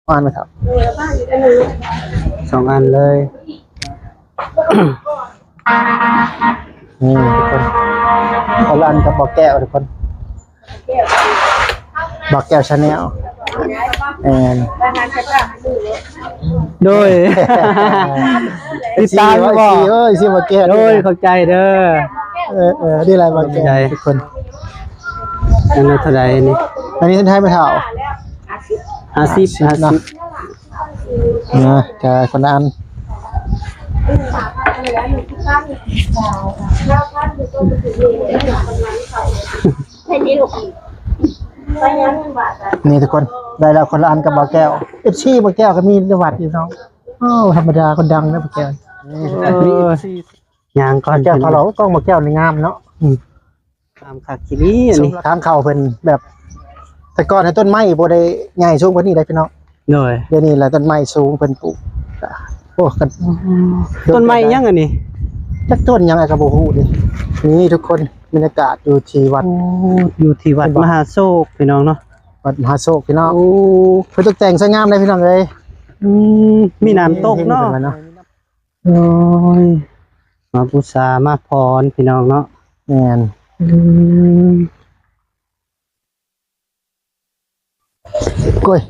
ອັນນະຄັບ ສອງອັນເລີຍ. ນີ້ທຸກຄົນ ຄົນລະອັນກັບບໍ່ແກ້ວທຸກຄົນ. ບໍ່ແກ້ວ Channel ແມ່ນ ໂດຍ ຕິດຕາມແລ້ວບໍ່? ເອີຍ ຊື່ບໍ່ແກ້ວ ໂດຍ ຂອບໃຈເດີ. ເອີ ເອີ ນີ້ແຫຼະບໍ່ແກ້ວ ຂອບໃຈທຸກຄົນ. ອັນນີ້ເທົ່າໃດນີ້? ອັນນີ້ເທົ່າໃດແມ່ເຖົ້າ? ຫ້າສິບ ຫ້າສິບ ເນາະ. ອ່າ ຈ່າຍຄົນລະອັນ. ນີ້ທຸກຄົນ ໄດ້ແລ້ວຄົນລະອັນກັບບໍ່ແກ້ວ. ເອັຟຊີ ບໍ່ແກ້ວກໍມີໃນວັດຢູ່ເນາະ. ໂອ້ ທຳມະດາ ຄົນດັງເດ້ບໍ່ແກ້ວ. ເອີ ຍ່າງກ່ອນ ແກ້ວເຂົາເລົ່າ ກ້ອງບໍ່ແກ້ວນີ້ງາມເນາະ. ອືມ ງາມຄັກອີ່ຫຼີອັນນີ້. ທາງເຂົ້າເພິ່ນແບບ ແຕ່ກ່ອນຫັ້ນຕົ້ນໄມ້ບໍ່ໄດ້ໃຫຍ່ສູງປານນີ້ເດ້ພີ່ນ້ອງ. ໂດຍ ດຽວນີ້ລະຕົ້ນໄມ້ສູງເພິ່ນປູກ. ໂອ້ ກັນ ອືມ ຕົ້ນໄມ້ຫຍັງອັນນີ້? ຈັກຕົ້ນຫຍັງອ້າຍກໍບໍ່ຮູ້ເດ້. ນີ້ທຸກຄົນ ບັນຍາກາດຢູ່ທີ່ວັດ ໂອ້ ຢູ່ທີ່ວັດມະຫາໂຊກພີ່ນ້ອງເນາະ. ວັດມະຫາໂຊກພີ່ນ້ອງ. ໂອ້ ເພິ່ນຕົກແຕ່ງສວຍງາມເດ້ພີ່ນ້ອງເອີຍ. ອືມ ມີນ້ຳຕົກເນາະ. ໂອ້ຍ ມາບູຊາມາພອນພີ່ນ້ອງເນາະ. ແມ່ນ ອືມ ໂອ້ຍ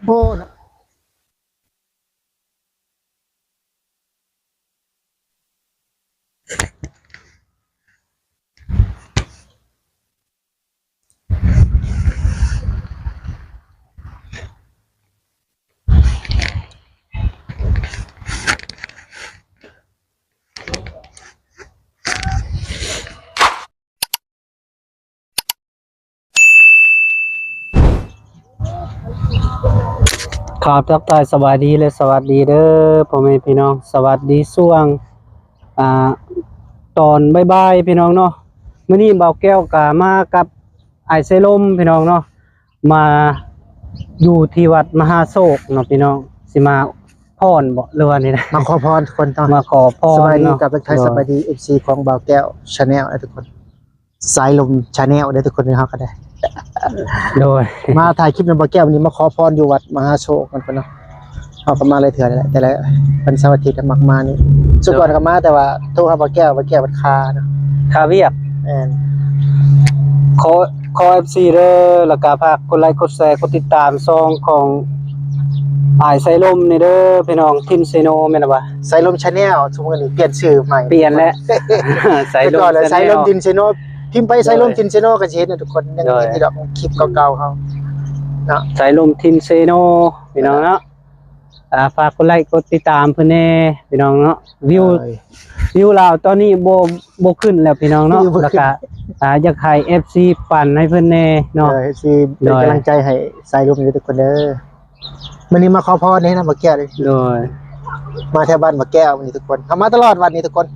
ໂອ້. ຄາບ ທັກທາຍສະບາຍດີ ແລະ ສະຫວັດດີເດີພໍ່ແມ່ພີ່ນ້ອງ. ສະຫວັດດີຊ່ວງ ອ່າ ຕອນບ່າຍໆ ພີ່ນ້ອງເນາະ. ມື້ນີ້ບ່າວແກ້ວກະມາກັບອ້າຍໄຊລົມພີ່ນ້ອງເນາະ ມາຢູ່ທີ່ວັດມະຫາໂຊກເນາະພີ່ນ້ອງ. ຊິມາພອນບໍ ຫຼືວ່າແນວໃດ? ມາຂໍພອນທຸກຄົນເນາະ. ມາຂໍພອນ. ສະບາຍດີ ເນາະ ກັບທັກທາຍ ໂດຍ ສະບາຍດີ ເອັຟຊີ ຂອງບ່າວແກ້ວ Channel ເດີທຸກຄົນ. ສາຍລົມ Channel ເດີທຸກຄົນ ເຮົາກໍໄດ້ ໂດຍ ມາຖ່າຍຄລິບນຳບ່າວແກ້ວ ມື້ນີ້ມາຂໍພອນຢູ່ວັດມະຫາໂຊກກັນເນາະ. ເຮົາກໍມາຫຼາຍເທື່ອແລ້ວ ແຕ່ລະວັນເສົາອາທິດມັກມານີ້. ສຸດກ່ອນກໍມາ ແຕ່ວ່າໂທຫາບ່າວແກ້ວ ບ່າວແກ້ວເພິ່ນຄາເນາະ ຄາວຽກ. ແມ່ນ ຂໍ ຂໍ ເອັຟຊີ ເດີ ແລ້ວກໍຝາກກົດໄລ ກົດແຊ ກົດຕິດຕາມຊ່ອງຂອງອ້າຍໄຊລົມນີ້ເດີພີ່ນ້ອງ ຖິ່ນເຊໂນ ແມ່ນລະວະ? ໄຊລົມ Channel ຊຸມມື້ນີ້ປ່ຽນຊື່ໃໝ່ ປ່ຽນແລ້ວ ໄຊລົມ ແຕ່ກ່ອນລະ Channel ໄຊລົມ ຖິ່ນເຊໂນ. ພິມໄປ ໂດຍ ໄຊລົມ ຖິ່ນເຊໂນ ກໍຊິເຫັນທຸກຄົນ ຍັງ ໂດຍ ເຫັນຢູ່ດອກ ຄລິບເກົ່າໆ ເຮົາເນາະ ໄຊລົມ ຖິ່ນເຊໂນ ພີ່ນ້ອງເນາະ. ອ່າ ຝາກກົດໄລກົດຕິດຕາມເພິ່ນແດ່ພີ່ນ້ອງເນາະ. ວິວ ໂດຍ ວິວລາວຕອນນີ້ບໍ່ ບໍ່ຂຶ້ນແລ້ວພີ່ນ້ອງເນາະ. ວິວບໍ່ຂຶ້ນ ແລ້ວກະ ອ່າ ຢາກໃຫ້ ເອັຟຊີ ປັ່ນໃຫ້ເພິ່ນແດ່ເນາະ. ເອີ ເອັຟຊີ ເປັນ ໂດຍ ກຳລັງໃຈໃຫ້ສາຍລົມຢູ່ທຸກຄົນເດີ. ມື້ນີ້ມາຂໍພອນເດ້ນຳບ່າວແກ້ວເດ້. ໂດຍ ມາແຖວບ້ານບ່າວແກ້ວມື້ນີ້ທຸກຄົນ. ເຮົາມາຕະຫຼອດວັດນີ້ທຸກຄົນ.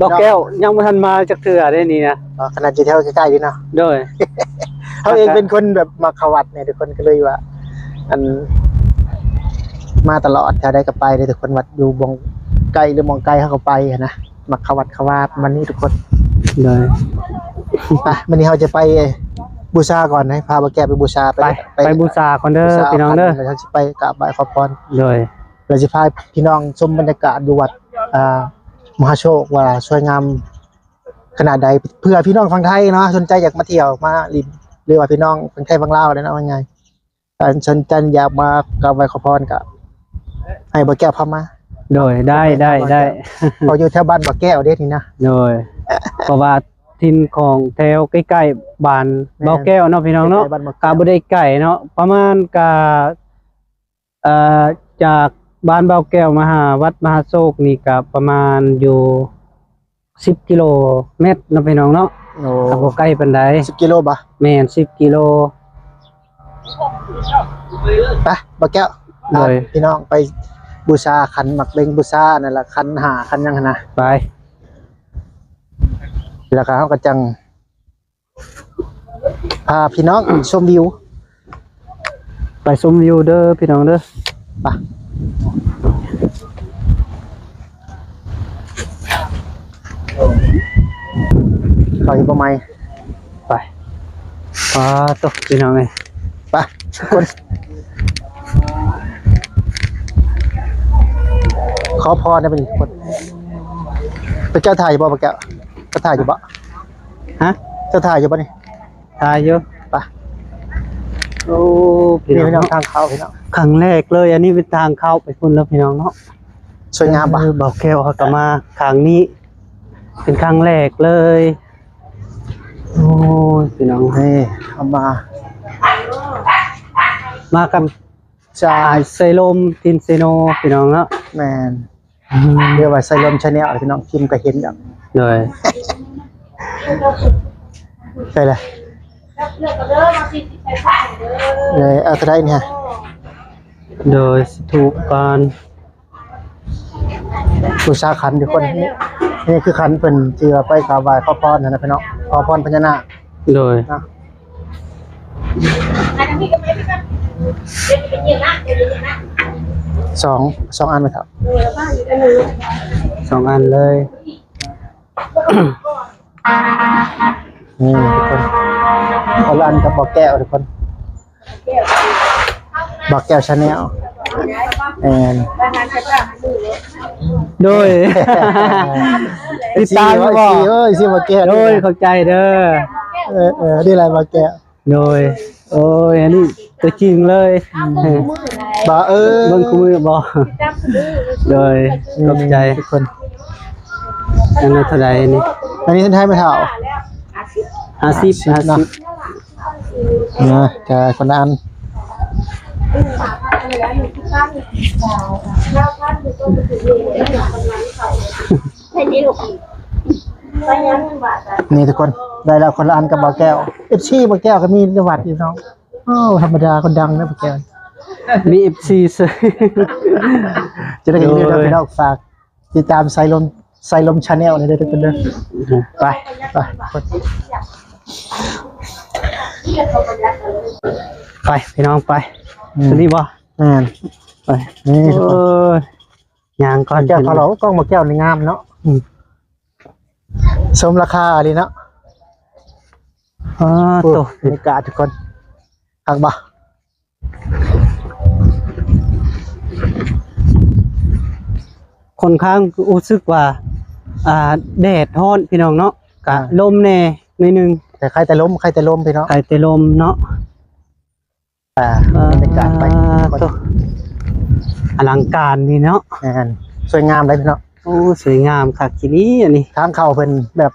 ບ່າວແກ້ວ ເນາະ ຍັງບໍ່ທັນມາຈັກເທື່ອເດ້ນີ້ນະ. ເນາະ ຂະໜາດຢູ່ແຖວໃກ້ໆນີ້ເນາະ. ໂດຍ ເຮົາເອງເປັນຄົນແບບມັກເຂົ້າວັດແດ່ທຸກຄົນ ກໍເລີຍວ່າ ອັນ ມາຕະຫຼອດ ແຖວໃດກໍໄປເດ້ທຸກຄົນ. ວັດຢູ່ບ່ອນໃກ້ ຫຼື ບ່ອນໄກເຮົາກໍໄປຫັ້ນນະ. ມັກເຂົ້າວັດເຂົ້າວາປະມານນີ້ທຸກຄົນ. ໂດຍ ໄປ ມື້ນີ້ເຮົາຈະໄປບູຊາກ່ອນ ໃຫ້ພາບ່າວແກ້ວໄປບູຊາ. ໄປ ໄປ ໄປ ໄປບູຊາກ່ອນເດີ ບູຊາ ພີ່ນ້ອງເດີ. ແລ້ວເຮົາຊິໄປກາບໄຫວ້ຂໍພອນ. ໂດຍ ແລ້ວຊິພາພີ່ນ້ອງຊົມບັນຍາກາດຢູ່ວັດ ອ່າ ມະຫາໂຊກ ວ່າສວຍງາມຂະໜາດໃດ. ເພື່ອພີ່ນ້ອງຝັ່ງໄທເນາະ ສົນໃຈຢາກມາທ່ຽວມາຫຼິ້ນ ຫຼືວ່າພີ່ນ້ອງຝັ່ງໄທຝັ່ງລາວເນາະ ເວົ້າງ່າຍໆ ຄັນສົນໃຈຢາກມາກາບໄຫວ້ຂໍພອນ ກໍໃຫ້ບ່າວແກ້ວພາມາ. ໂດຍ ໄດ້ ໄດ້ ໄດ້ ເພາະຢູ່ແຖວບ້ານບ່າວແກ້ວເດ້ນີ້ນະ. ໂດຍ ເພາະວ່າຖິ່ນຂອງແຖວໃກ້ໆບ້ານ ແມ່ນ ບ່າວແກ້ວເນາະ ພີ່ນ້ອງເນາະ. ໃກ້ໆບ້ານບ່າວແກ້ວ ກໍບໍ່ໄດ້ໄກເນາະ ປະມານກະ ເອີ ຈາກບ້ານບ່າວແກ້ວມາຫາວັດມະຫາໂຊກນີ້ກະປະມານຢູ່ສິບກິໂລແມັດເນາະ ພີ່ນ້ອງເນາະ. ໂອ້ ກໍບໍ່ໄກປານໃດ. ສິບກິໂລບໍ? ແມ່ນ ສິບກິໂລ. ໄປ ບ່າວແກ້ວ. ໂດຍ ພາພີ່ນ້ອງໄປບູຊາຂັນໝາກເບັງ ບູຊານັ້ນລະ ຂັນຫ້າ ຂັນຫຍັງຫັ້ນນະ. ໄປ ແລ້ວກໍເຮົາກໍຈັ່ງ ພາພີ່ນ້ອງຊົມວິວ ໄປຊົມວິວເດີພີ່ນ້ອງເດີ. ໄປ ເຂົາເຮັດບໍ່ໃໝ່ ໄປ. ປາໂຕ ພີ່ນ້ອງເອີຍ ໄປ ຄົນ ຂໍພອນໄດ້ບັດນີ້ ຄົນ ໄປ ເຈົ້າຖ່າຍຢູ່ບໍ່ ບໍ່ແກ້ວ ເຈົ້າຖ່າຍຢູ່ບໍ່? ຮະ ເຈົ້າຖ່າຍຢູ່ບໍ່ນີ້? ຖ່າຍຢູ່ ໄປ ໂອ້ ພີ່ນ້ອງ ນີ້ພີ່ນ້ອງ ທາງເຂົ້າ ພີ່ນ້ອງ ຄັ້ງແລກເລີຍ ອັນນີ້ເປັນທາງເຂົ້າໄປພຸ້ນແລ້ວ ພີ່ນ້ອງເນາະ ສວຍງາມປະ? ເອີ ບ່າວແກ້ວເຮົາກໍມາຄັ້ງນີ້ ເປັນຄັ້ງແລກເລີຍ ໂອ້ຍ ພີ່ນ້ອງ ນີ້ເຮົາມາ ມາກັບ ສາຍ ສາຍໄຊລົມ ທີມເຊໂນ ພີ່ນ້ອງເນາະ ແມ່ນ ອືມ ເອີ້ນວ່າໄຊລົມ Channel ພີ່ນ້ອງ ພິມກໍເຫັນດອກ ໂດຍ ໃຊ່ລະ ເອີ ເອົາເທົ່າໃດນີ້? ໂດຍ ສາທຸກ່ອນ ບູຊາຂັນທຸກຄົນ ນີ້ຄືຂັນເພິ່ນທີ່ວ່າໄປກາບໄຫວ້ຂໍພອນຫັ້ນນະພີ່ນ້ອງ ຂໍພອນພະຍານາກ ໂດຍ ເນາະ ສອງ ສອງອັນໄປເຖົ້າ ສອງອັນເລີຍ ນີ້ທຸກຄົນ ຄົນລະອັນກັບບ່າວແກ້ວທຸກຄົນ ບ່າວແກ້ວ Channel ແມ່ນ ໂດຍ ຕິດຕາມຢູ່ບໍ່? ເອີ ເອີ ຊື່ບ່າວແກ້ວ ໂດຍ ຂອບໃຈເດີ ເອີ ເອີ ນີ້ແຫຼະບ່າວແກ້ວ ໂດຍ ໂອ້ຍ ອັນນີ້ຕົວຈິງເລີຍ ອືມ ບໍ່ ເອີ ເບິ່ງຄູ່ມື້ບໍ່? ໂດຍ ອືມ ຂອບໃຈທຸກຄົນ ອັນນັ້ນເທົ່າໃດນີ້? ອັນນີ້ເທົ່າໃດແມ່ເຖົ້າ? ຫ້າສິບ ຫ້າສິບ ຫ້າສິບ ເນາະ ຈະຄົນລະອັນ ນີ້ທຸກຄົນ ໄດ້ແລ້ວຄົນລະອັນກັບບ່າວແກ້ວ ເອັຟຊີ ບ່າວແກ້ວກໍມີໃນວັດຢູ່ເນາະ ໂອ້ ທຳມະດາ ຄົນດັງນະບ່າວແກ້ວ ມີເອັຟຊີເຊີຍ ຈະໄດ້ເຫັນ ໂດຍ ພີ່ນ້ອງ ຝາກຕິດຕາມສາຍລົມ ສາຍລົມ Channel ນີ້ເດີທຸກຄົນເດີ ໄປ ໄປ ໄປພີ່ນ້ອງໄປ ອືມ ຕົວນີ້ບໍ່? ແມ່ນ ໄປ ນີ້ທຸກຄົນ ເອີ ຍ່າງກ່ອນ ແກ້ວ ພີ່ນ້ອງ ເຂົາເລົ່າກ້ອງບໍ່ແກ້ວນີ້ງາມເນາະ ອືມ ສົມລາຄາອີ່ຫຼີເນາະ ອ້າ ໂອ້ ໂຕ ບັນຍາກາດທຸກຄົນ ຄັກບໍ່? ຂ້ອນຂ້າງຮູ້ສຶກວ່າ ອ່າ ແດດຮ້ອນພີ່ນ້ອງເນາະ ກະ ອ່າ ລົມແດ່ໜ້ອຍໜຶ່ງ ແຕ່ໃຄແຕ່ລົມ ໃຄແຕ່ລົມພີ່ນ້ອງ ໃຄແຕ່ລົມເນາະ ອ່າ ບັນຍາກາດໄປ ໂຕ ອະລັງການນີ້ເນາະ ແມ່ນ ສວຍງາມເດ້ພີ່ນ້ອງ ໂອ້ ສວຍງາມຄັກອີ່ຫຼີອັນນີ້ ທາງເຂົ້າເພິ່ນແບບ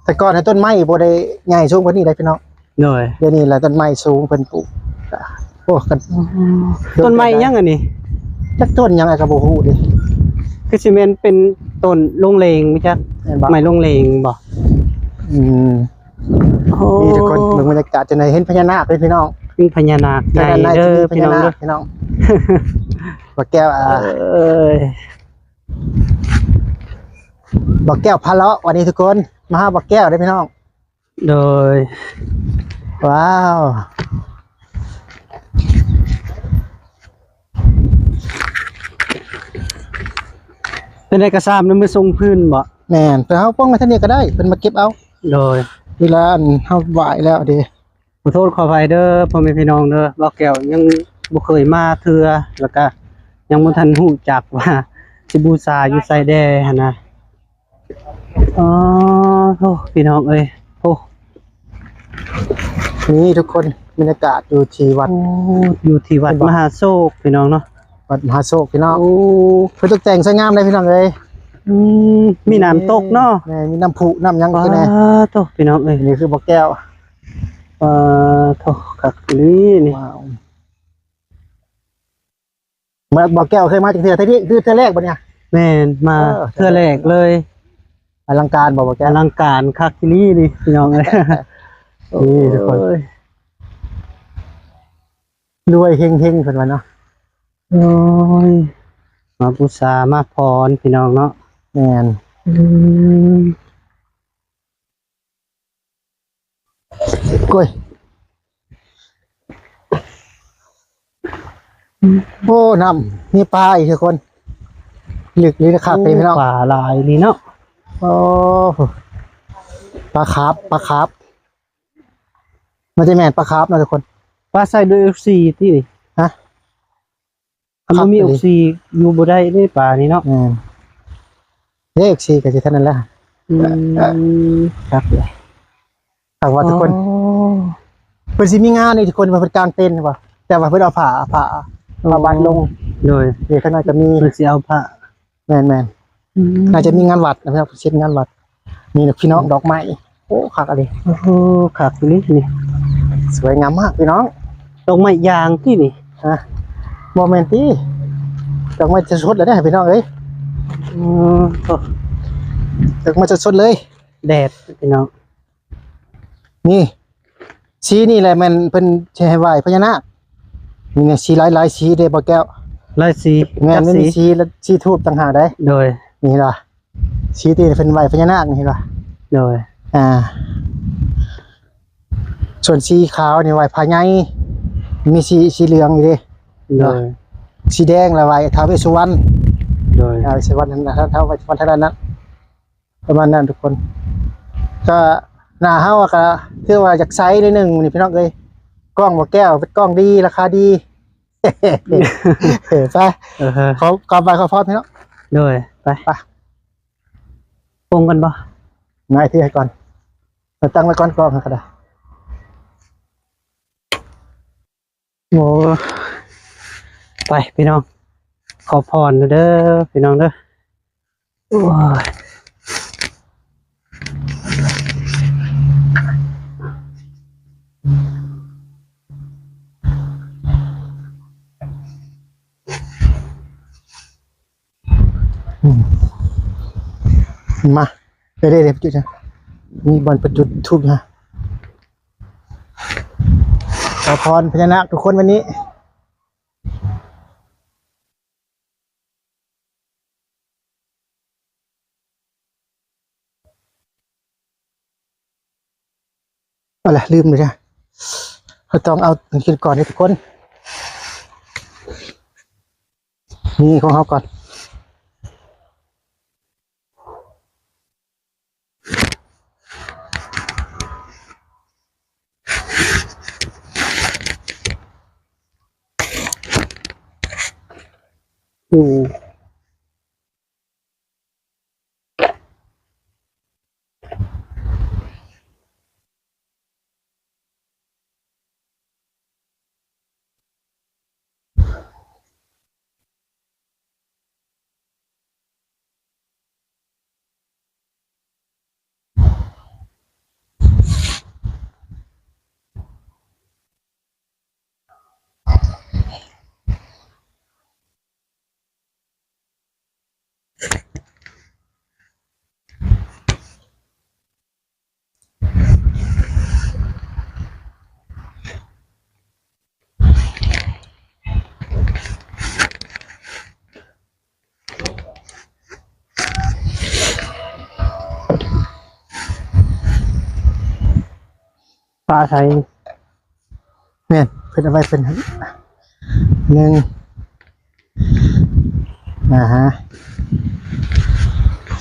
ແຕ່ກ່ອນຫັ້ນຕົ້ນໄມ້ບໍ່ໄດ້ໃຫຍ່ສູງປານນີ້ເດ້ພີ່ນ້ອງ ໂດຍ ດຽວນີ້ລະຕົ້ນໄມ້ສູງເພິ່ນປູກ ໂອ້ ກັນ ອືມ ຕົ້ນໄມ້ຫຍັງອັນນີ້? ຈັກຕົ້ນຫຍັງອ້າຍກໍບໍ່ຮູ້ເດ້ ຄືຊິແມ່ນເປັນຕົ້ນໂລງເລງ ບໍ່ຈັກ ແມ່ນບໍ່? ໄມ້ໂລງເລງບໍ່? ອືມ ໂອ້ ນີ້ທຸກຄົນ ເບິ່ງບັນຍາກາດຈັ່ງໃດ ເຫັນພະຍານາກເດ້ພີ່ນ້ອງ ເຫັນພະຍານາກໃຫຍ່ເດີພີ່ນ້ອງເດີ ພີ່ນ້ອງ ບ່າວແກ້ວ ອ່າ ເອີຍ ບ່າວແກ້ວພາເລາະ ວັນນີ້ທຸກຄົນ ມາຫາບ່າວແກ້ວເດ້ພີ່ນ້ອງ ໂດຍ ວ້າວ ເປັນໃດກະຊາມນຳມືສົ່ງພື້ນບໍ່? ແມ່ນ ແຕ່ເຮົາປ່ອງໄວ້ທາງນີ້ກໍໄດ້ ເພິ່ນມາເກັບເອົາ ໂດຍ ເວລາອັນເຮົາຫວາຍແລ້ວເດ້ ຂໍໂທດຂໍອະໄພເດີພໍ່ແມ່ພີ່ນ້ອງເດີ ບ່າວແກ້ວຍັງບໍ່ເຄີຍມາເທື່ອ ແລ້ວກະຍັງບໍ່ທັນຮູ້ຈັກວ່າຊິບູຊາຢູ່ໃສແດ່ຫັ້ນນະ. ອໍ ໂອ້ ພີ່ນ້ອງເອີຍ ໂອ້ ນີ້ທຸກຄົນ ບັນຍາກາດຢູ່ທີ່ວັດ ໂອ້ ຢູ່ທີ່ວັດມະຫາໂຊກ ພີ່ນ້ອງເນາະ ວັດມະຫາໂຊກ ພີ່ນ້ອງ ໂອ້ ເພິ່ນຕົກແຕ່ງສວຍງາມເດ້ ພີ່ນ້ອງເອີຍ ອືມ ມີນ້ຳຕົກເນາະ ແມ່ນ ມີນ້ຳພຸນ້ຳຫຍັງ ປາ ຄືແນ່ ໂຕ ພີ່ນ້ອງເອີຍ ນີ້ຄືບໍ່ແກ້ວ ປາ ໂຕ ຄັກອີ່ຫຼີນີ້ ວ້າວ. ມາ ບ່າວແກ້ວເຄີຍມາຈັກເທື່ອ ເທື່ອນີ້ຄືເທື່ອແລກບໍ່ນີ້? ແມ່ນ ມາ ເອີ ເທື່ອແລກເລີຍ ອະລັງການບໍ່ ບ່າວແກ້ວ? ອະລັງການຄັກອີ່ຫຼີນີ້ ພີ່ນ້ອງເອີຍ ນີ້ທຸກຄົນ ໂອ້ຍ ລວຍເຮັງໆ ເພິ່ນວ່າເນາະ ໂອ້ຍ ມາບູຊາມາພອນ ພີ່ນ້ອງເນາະ ແມ່ນ ອືມ. ໂອ້ຍ ໂອ້ ນ້ຳມີປາອີກທຸກຄົນ ລຶກນີ້ຄັກເດ້ພີ່ນ້ອງ ໂອ້ ປາຫຼາຍນີ້ເນາະ ໂອ້ ປາຄາບ ປາຄາບ ມັນຈະແມ່ນປາຄາບເນາະທຸກຄົນ. ປາໃສ່ດ້ວຍເອັຟຊີຕິນີ້. ຮະ? ຄັນບໍ່ມີ ຄັກອີ່ຫຼີ ເອັຟຊີຢູ່ບໍ່ໄດ້ເດ້ປານີ້ເນາະ. ແມ່ນ. ເດ້ ເອັຟຊີກໍຊິເທົ່ານັ້ນແຫຼະ. ອືມ ຄັກເລີຍ. ຄັກວ່າທຸກຄົນ. ອໍ ເພິ່ນຊິມີງານນີ້ທຸກຄົນ ວ່າເພິ່ນກາງເຕັນບໍ່ ແຕ່ວ່າເພິ່ນເອົາຜ້າ ຜ້າ ຜ້າບັດລົງ. ໂດຍ ເດ ຂ້າງໃນກໍມີ ເພິ່ນຊິເອົາຜ້າ. ແມ່ນໆ. ອືມ ໜ້າຈະມີງານວັດນະພີ່ນ້ອງ ເພິ່ນຊິເຮັດງານວັດ. ນີ້ນະພີ່ນ້ອງ ອືມ ດອກໄມ້. ໂອ້ ຄັກອີ່ຫຼີ. ໂອ້ ຄັກອີ່ຫຼີນີ້. ສວຍງາມມາກພີ່ນ້ອງ. ດອກໄມ້ຢາງຕິນີ້? ຮະ? ບໍ່ແມ່ນຕິ. ດອກໄມ້ສົດໆເລີຍເດ້ພີ່ນ້ອງເອີຍ. ອືມ ໂອ້ ດອກໄມ້ສົດໆເລີຍ. ແດດພີ່ນ້ອງ. ນີ້ ສີນີ້ແຫຼະແມ່ນເພິ່ນຊິໃຫ້ໄຫວ້ພະຍານາກ. ນີ້ນະ ສີຫຼາຍໆສີເດ້ ບໍ່ແກ້ວ. ຫຼາຍສີ. ແມ່ນ. ຈັກສີ? ມີສີ ສີທູບຕ່າງຫາກໄດ໋. ໂດຍ. ນີ້ເຫັນບໍ່? ສີທີ່ເພິ່ນໄຫວ້ພະຍານາກນີ້ ເຫັນບໍ່? ໂດຍ. ອ່າ ສ່ວນສີຂາວນີ້ໄຫວ້ພະໃຫຍ່. ມີສີ ສີເຫຼືອງຢູ່ເດ້. ໂດຍ. ສີແດງລະໄຫວ້ທ້າວເວດສຸວັນ. ໂດຍ. ທ້າວເວດສຸວັນນັ້ນນະ ທ້າວເວດສຸວັນທາງດ້ານນັ້ນ. ປະມານນັ້ນທຸກຄົນ. ກໍໜ້າເຮົາກໍຖືວ່າຢາກໃສໜ້ອຍໜຶ່ງນີ້ພີ່ນ້ອງເອີຍ. ກ້ອງບໍ່ແກ້ວເປັນກ້ອງດີ ລາຄາດີ. ເອີ ໄປ. ເອີ ຂໍກາບໄຫວ້ຂໍພອນພີ່ນ້ອງ. ໂດຍ. ໄປ ໄປ. ປົງກັນບໍ່? ນາຍຖືໃຫ້ກ່ອນ. ເອົາຕັ້ງໄວ້ກ່ອນ ກ້ອງເຮົາກໍໄດ້. ໂອ້ ໄປພີ່ນ້ອງ ຂໍພອນເດີພີ່ນ້ອງເດີ. ໂອ້ຍ ອືມ ມາ ເດ້ໆໆ ຈຸດ ມີບ່ອນໄປຈຸດທູບນະ. ຂໍພອນພະຍານາກທຸກຄົນວັນນີ້. ເອົາລະ ລືມເລີຍນະ ເຮົາຕ້ອງເອົາອັນນີ້ຂຶ້ນກ່ອນເດ້ທຸກຄົນ. ນີ້ຂອງເຮົາກ່ອນ. ໂອ້. ປາໃສ? ແມ່ນ ເພິ່ນເອົາໄວ້ເພິ່ນ ໜຶ່ງ ອ່າຮະ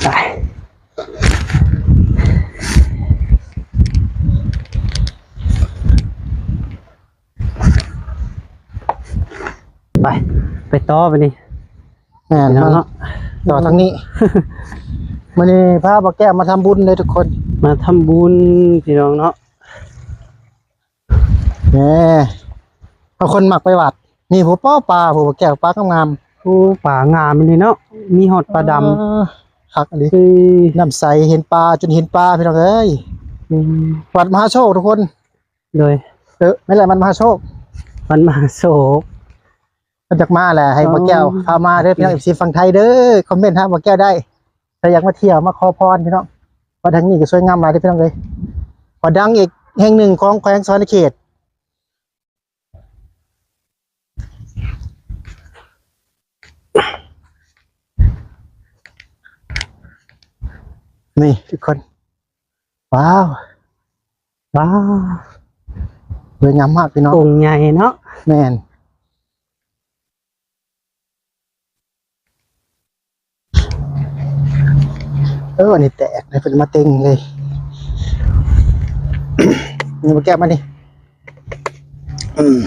ໄປ ໄປ ໄປຕໍ່ບາດນີ້. ແມ່ນ ພີ່ນ້ອງເນາະ ມາຕໍ່ທາງນີ້ ມື້ນີ້ພາບໍ່ແກ້ວມາທຳບຸນເດີທຸກຄົນ ມາທຳບຸນພີ່ນ້ອງເນາະ. ແໝ ບາງຄົນມັກໄປວັດ ນີ້ຜູ້ປ້ອປາ ຜູ້ແກ້ວ ປາງາມໆ ໂອ້ ປາງາມອີ່ຫຼີເນາະ ມີຮອດປາດຳ ເອີ ຄັກອີ່ຫຼີ ເອີ ນ້ຳໃສ ເຫັນປາຈົນເຫັນປາ ພີ່ນ້ອງເອີຍ ອືມ ວັດມະຫາໂຊກທຸກຄົນ ໂດຍ ເອີ ແມ່ນແຫຼະ ວັດມະຫາໂຊກ ວັດມະຫາໂຊກ ເພິ່ນຢາກມາແຫຼະ ໃຫ້ ອໍ ບໍ່ແກ້ວພາມາເດີ ພີ່ນ້ອງ ເອັຟຊີ ຝັ່ງໄທເດີ ຄອມເມັນຫາບໍ່ແກ້ວໄດ້ ຖ້າຢາກມາທ່ຽວມາຂໍພອນພີ່ນ້ອງ ວັດແຫ່ງນີ້ກໍສວຍງາມຫຼາຍເດີພີ່ນ້ອງເອີຍ ວັດດັງອີກແຫ່ງໜຶ່ງຂອງແຂວງສະຫວັນນະເຂດ ນີ້ທຸກຄົນ ວ້າວ ວ້າວ ສວຍງາມມາກພີ່ນ້ອງ ອົງໃຫຍ່ເນາະ ແມ່ນ. ເອີ ອັນນີ້ແຕກເລີຍ ເພິ່ນມາເຕັງເລີຍ ນີ້ມາແກະມານີ້ ອືມ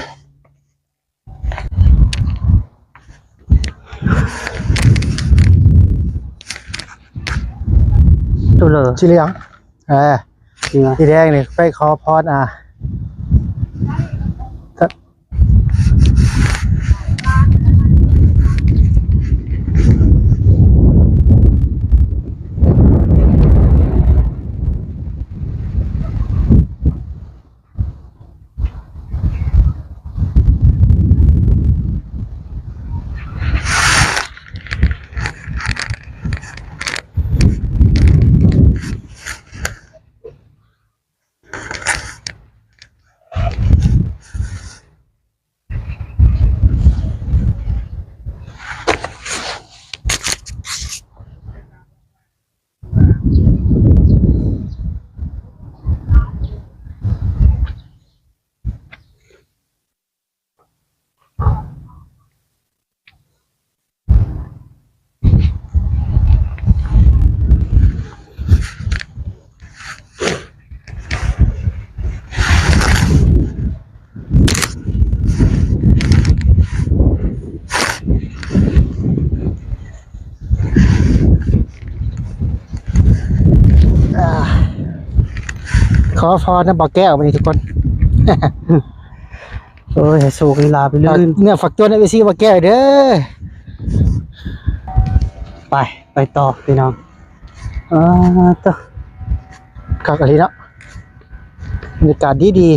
ໂຕເລີ ສີເຫຼືອງ ເອີ ສີແດງນີ້ໄປຂໍພອນ ອ່າ ອ່າ ຂໍພອນນຳບ່າວແກ້ວມື້ນີ້ທຸກຄົນ. ໂອ້ຍ ໃຫ້ໂຊກໃຫ້ລາບເລື່ອຍ ເນື້ອຝາກຕົວໃນເອຟຊີບ່າວແກ້ວເດີ. ໄປ ໄປຕໍ່ພີ່ນ້ອງ. ອ່າ ໂຕ ຄັກອີ່ຫຼີເນາະ ບັນຍາກາດດີໆ.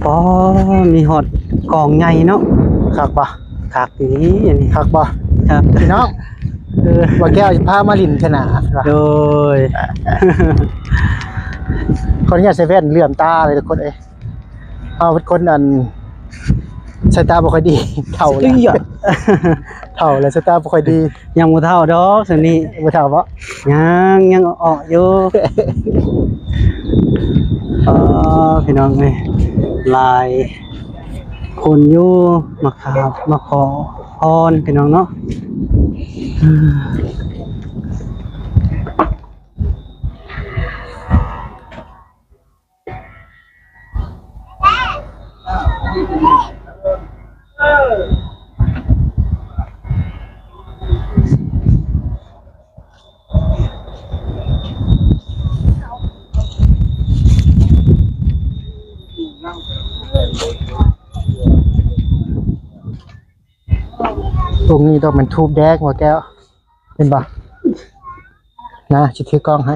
ອໍ ມີຮອດກອງໃຫຍ່ເນາະ. ຄັກບໍ່? ຄັກອີ່ຫຼີອັນນີ້. ຄັກບໍ່? ຄັກ ພີ່ນ້ອງ. ເອີ ບ່າວແກ້ວຊິພາມາຫຼິ້ນຂະໜາດວ່າ. ໂດຍ ຂໍອະນຸຍາດໃສ່ແວ່ນ ເຫຼື້ອມຕາເລີຍທຸກຄົນເອີຍ. ເຮົາເປັນຄົນອັນ ສາຍຕາບໍ່ຄ່ອຍດີ ເຖົ້າແລ້ວ ເຖົ້າແລ້ວ ສາຍຕາບໍ່ຄ່ອຍດີ. ຍັງບໍ່ເຖົ້າດອກສ່ຳນີ້. ບໍ່ເຖົ້າບໍ? ຍັງ ຍັງອອກຢູ່. ອໍ ພີ່ນ້ອງເອີຍ ຫຼາຍຄົນຢູ່ ມາຂາ ມາຂໍພອນ ພີ່ນ້ອງເນາະ. ຕົງນີ້ຕ້ອງເປັນທູບແດງວ່າແກ້ວ ເຫັນບໍ່? ນະ ຊິຖືກ້ອງໃຫ້.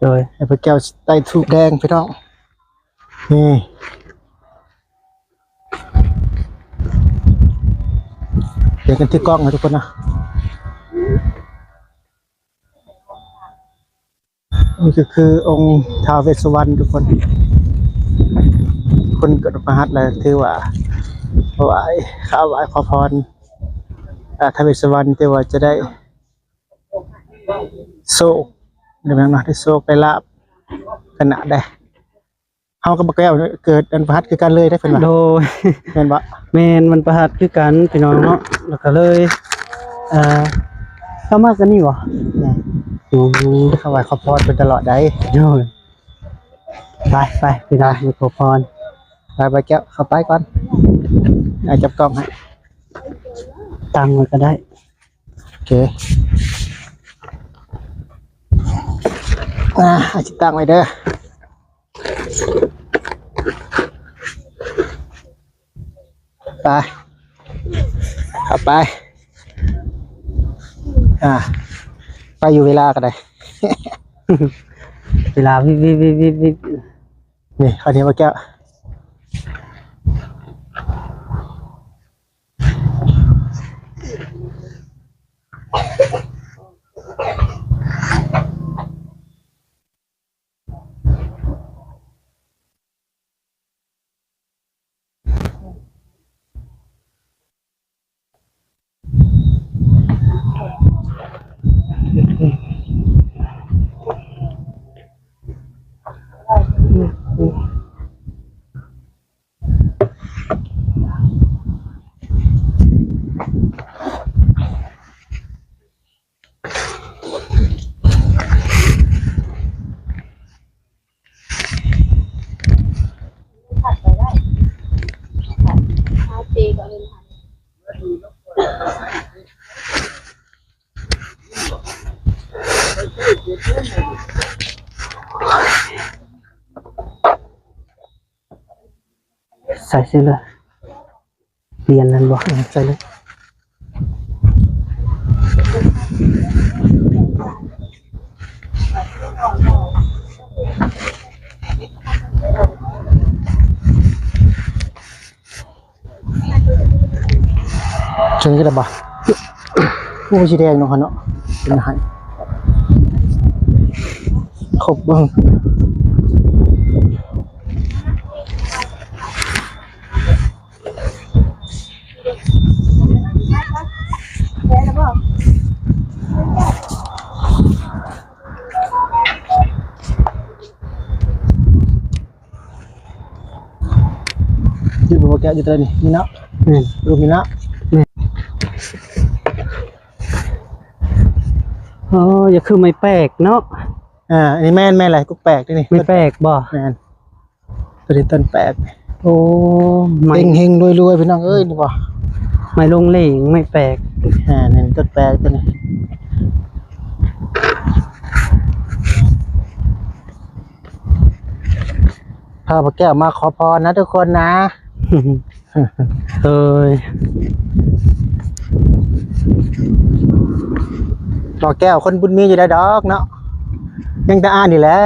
ໂດຍ ໃຫ້ພໍ່ແກ້ວໄຕ້ທູບແດງພີ່ນ້ອງ. ນີ້ ດຽວກັນຖືກ້ອງໃຫ້ທຸກຄົນນະ. ນີ້ກໍຄືອົງທ້າວເວດສະວັນທຸກຄົນ. ຄົນເກີດວັນພະຫັດແລ້ວຖືວ່າໄຫວ້ ຂາວໄຫວ້ຂໍພອນ ອາ ທ້າວເວດສະວັນ ຖືວ່າຈະໄດ້ໂຊກ ໄດ້ແມ່ນເນາະ ໄດ້ໂຊກໄດ້ລາບຂະໜາດໃດ. ເຮົາກັບບ່າວແກ້ວເກີດວັນພະຫັດຄືກັນເລີຍເດ້ເພິ່ນວ່າ. ໂດຍ ແມ່ນບໍ່? ແມ່ນ ວັນພະຫັດຄືກັນພີ່ນ້ອງເນາະ ແລ້ວກໍເລີຍ ເອີ ເຂົ້າມາກັນນີ້ບໍ່? ແມ່ນ. ໂອ້ ເຂົ້າໄຫວ້ຂໍພອນເພິ່ນຕະຫຼອດໃດ. ໂດຍ ໄປ ໄປ ພີ່ນ້ອງ ໄປຂໍພອນ. ໄປ ບ່າວແກ້ວ ເຂົ້າໄປກ່ອນ ອ້າຍຈັບກ້ອງໃຫ້ ຕັ້ງໄວ້ກໍໄດ້. ໂອເຄ ອ່າ ຊິຕັ້ງໄວ້ເດີ ໄປ ເຂົ້າໄປ ອ່າ ໄປຢູ່ເວລາກໍໄດ້ ເວລາວິບໆໆໆໆ ນີ້ ເຂົ້ານີ້ ບ່າວແກ້ວ. ໃສ່ ໃສ່ເລີຍ. ປ່ຽນນັ້ນບໍ່? ໃສ່ເລີຍ. ເຊິ່ງກໍໄດ້ບໍ່? ໂອ້ ສີແດງເນາະ ເນາະ ເປັນໃຫ້ຄົບເບິ່ງ. ຢູ່ບໍ່ແກ້ວ ຢູ່ຕົວໃດນີ້? ມີເນາະ. ແມ່ນ. ເອີ ມີເນາະ. ແມ່ນ. ໂອ້ ຢ່າຄືໄມ້ແປກເນາະ. ອ່າ ອັນນີ້ແມ່ນ ແມ່ນແຫຼະ ກົກແປກນີ້. ໄມ້ແປກບໍ່? ແມ່ນ. ຕົວນີ້ຕົ້ນແປກ. ໂອ້ ໄມ້ເຮັງໆ ລວຍໆ ພີ່ນ້ອງເອີຍ ນີ້ບໍ່? ໄມ້ລົງເຫຼງ ໄມ້ແປກ. ແມ່ນ ນີ້ຕົ້ນແປກຕົວນີ້. ພາພໍ່ແກ້ວມາຂໍພອນນະທຸກຄົນນະ. ເອີຍ ພໍ່ແກ້ວຄົນບຸນມີຢູ່ໄດ໋ດອກເນາະ ຍັງແຕ່ອ່ານນີ້ແຫຼະ.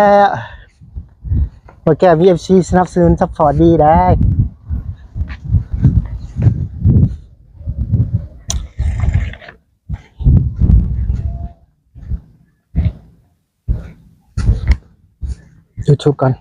ພໍ່ແກ້ວມີເອັຟຊີສະໜັບສະໜູນຊັບພອດດີໄດ໋. ຢູທູບກ່ອນ.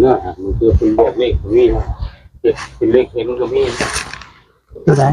ເນາະ ມັນຄືເປັນບວກເລກກໍມີ ເປັນເລກເຫັນກໍມີ ຄືໃດ.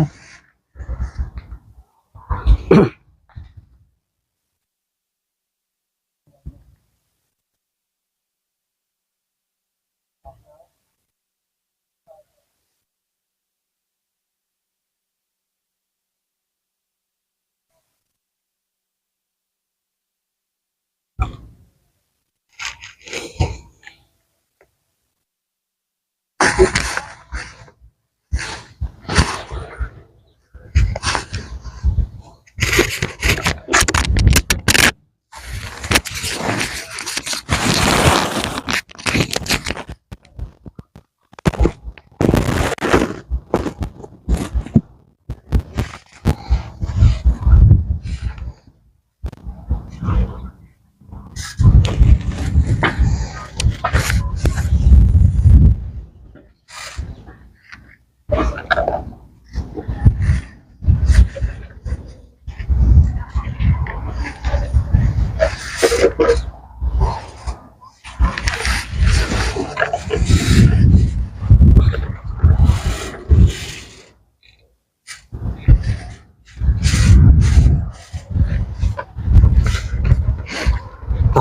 ໄປ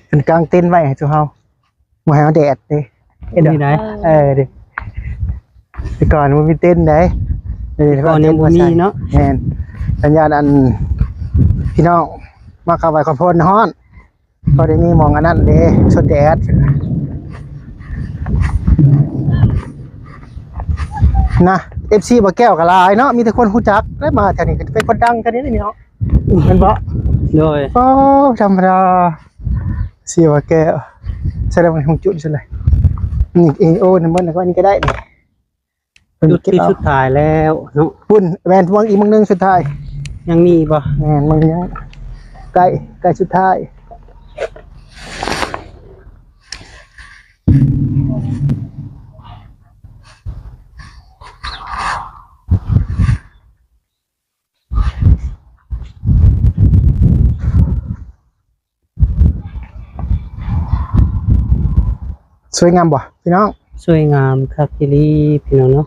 ເພິ່ນກາງເຕັນໄວ້ໃຫ້ສູ່ເຮົາ ບໍ່ໃຫ້ເຮົາແດດເດ້ ເຫັນບໍ່? ນີ້ໄດ໋ ເອີ ເດ້ ແຕ່ກ່ອນບໍ່ມີເຕັນໃດ໋ ເອີ ແຕ່ກ່ອນຍັງບໍ່ມີເນາະ ແມ່ນ ສັນຍານ ອັນ ພີ່ນ້ອງມາເຂົ້າໄຫວ້ຂໍພອນຮ້ອນ ພໍໄດ້ມີໝ່ອງອັນນັ້ນເດ້ ຊົດແດດນະ. ເອັຟຊີ ບ່າວແກ້ວກໍຫຼາຍເນາະ ມີແຕ່ຄົນຮູ້ຈັກ ແລ້ວມາແຖວນີ້ກໍເປັນຄົນດັງແຖວນີ້ເນາະ ແມ່ນບໍ່? ໂດຍ. ໂອ້ ທຳມະດາ ຊີ ບ່າວແກ້ວ ສະແດງວ່າຫົງຈຸດຊັ້ນແຫຼະ ນີ້ ເອ ໂອ້ ນັ້ນເບິ່ງ ແລ້ວກໍອັນນີ້ກໍໄດ້ນີ້. ຈຸດທີ່ສຸດທ້າຍແລ້ວເນາະ ພຸ້ນ ແມ່ນ ເບິ່ງອີກໝ່ອງໜຶ່ງສຸດທ້າຍ ຍັງມີບໍ່? ແມ່ນ ມັນຍັງໃກ້ ໃກ້ສຸດທ້າຍ. ສວຍງາມບໍ່ພີ່ນ້ອງ? ສວຍງາມຄັກອີ່ຫຼີພີ່ນ້ອງເນາະ.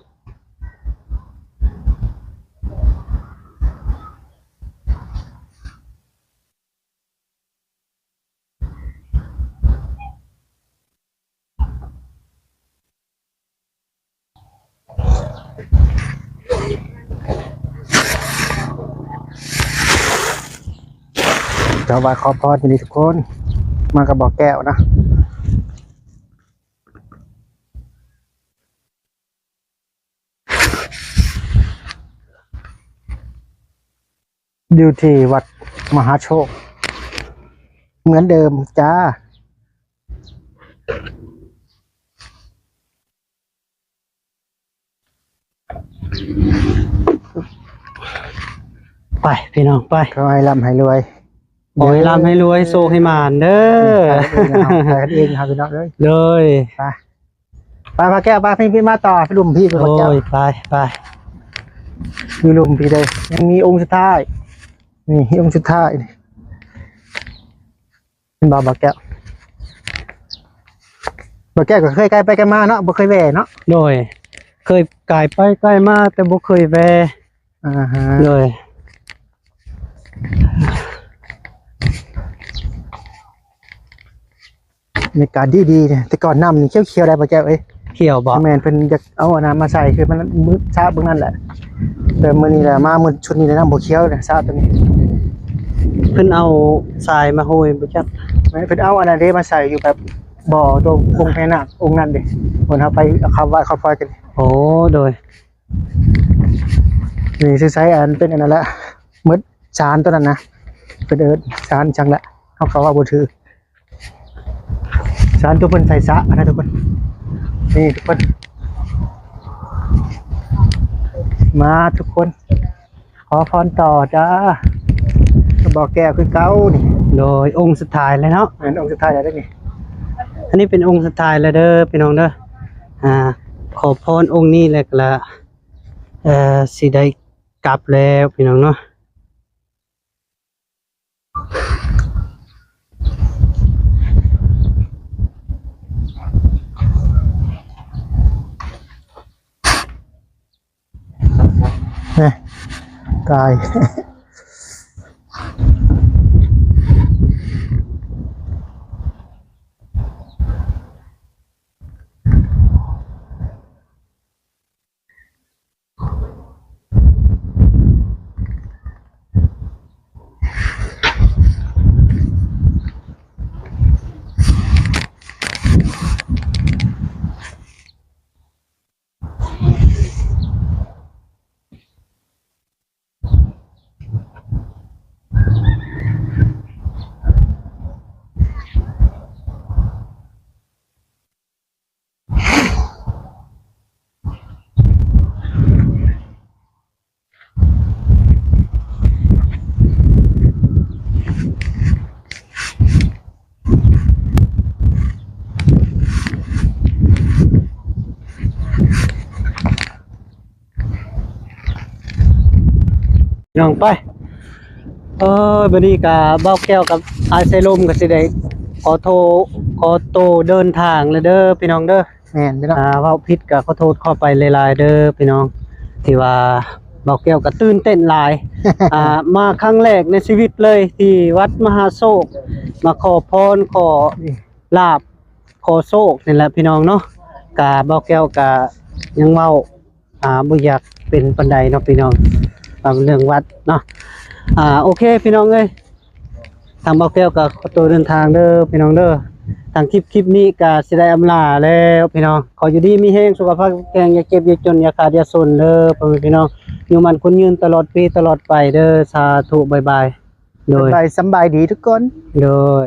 ถวายขอพรอยู่นี่ทุกคน มากับบ่าวแก้วนะ อยู่ที่วัดมหาโชค เหมือนเดิมจ้า ไปพี่น้องไป ขอให้ร่ำให้รวย ขอให้ร่ำให้รวย โชคให้หมานเด้อ ไปกันเองครับพี่น้องเอ้ย เลย ไป ไปพาแก้ว ไปพี่ พี่มาต่อ ไปลุ่มพี่ ไปพาแก้ว โอ้ย ไป ไป อยู่ลุ่มพี่เลย ยังมีองค์สุดท้าย นี่องค์สุดท้าย เห็นบ่ บ่าวแก้ว บ่าวแก้วก็เคยไกลไปไกลมาเนาะ บ่เคยแว่เนาะ โดย เคยไกลไปไกลมา แต่บ่เคยแว่ อ่าฮะ โดย บรรยากาศดีๆ เนี่ย แต่ก่อนน้ำนี่เขียวๆ ได้บ่าวแก้วเอ้ย เขียวบ่ แม่น เพิ่นอยากเอาอันนั้นมาใส่ คือมันมื้อเช้าเบิ่งนั่นแหละ แต่มื้อนี้แหละ มามื้อชุดนี้แหละ น้ำบ่เขียวเลย เช้าตัวนี้ เพิ่นเอาทรายมาโฮยบ่จัก แม่น เพิ่นเอาอันนั้นเด้มาใส่อยู่แบบบ่อตรงองค์พญานาคองค์นั้นเด้ เพิ่นเอาไปเอาเข้าไหว้เข้าพลอยกัน โอ้ โดย นี่คือใช้อันเป็นอันนั้นแหละ หมดสารตัวนั้นนะ เพิ่นเอิ้นสารจั่งละ เฮาก็ว่าบ่ถืก สารตัวเพิ่นใส่สระนะทุกคน นี่ทุกคน มาทุกคน ขอพรต่อจ้า บ่าวแก้วคือเก่านี่ โดยองค์สุดท้ายแล้วเนาะ แม่นองค์สุดท้ายแล้วเด้อนี่ อันนี้เป็นองค์สุดท้ายแล้วเด้อพี่น้องเด้อ อ่า ขอพรองค์นี้แล้วก็ละ เอ่อ สิได้กลับแล้วพี่น้องเนาะ นี่ ตาย น้องไป เอ้ย บัดนี้ก็บ่าวแก้วกับอ้ายไซลมก็สิได้ขอโต ขอโตเดินทางแล้วเด้อพี่น้องเด้อ แม่นพี่น้อง อ่า เว้าผิดก็ขอโทษขออภัยหลายๆ เด้อพี่น้อง ที่ว่าบ่าวแก้วก็ตื่นเต้นหลาย อ่า มาครั้งแรกในชีวิตเลยที่วัดมหาโชค มาขอพรขอลาภขอโชคนี่แหละพี่น้องเนาะ ก็บ่าวแก้วก็ยังเว้า อ่า บ่อยากเป็นปานใดเนาะพี่น้อง ตามเรื่องวัดเนาะ อ่า โอเคพี่น้องเอ้ย ทางบ่าวแก้วก็ขอตัวเดินทางเด้อพี่น้องเด้อ ทางคลิป คลิปนี้ก็สิได้อำลาแล้วพี่น้อง ขออยู่ดีมีแฮง สุขภาพแข็งแรง อย่าเจ็บอย่าจน อย่าขาดอย่าจนเด้อพ่อแม่พี่น้อง อยู่มั่นคงยืนตลอดปีตลอดไปเด้อ สาธุ บ๊ายบาย โดย บ๊ายบาย สำบายดีทุกคน โดย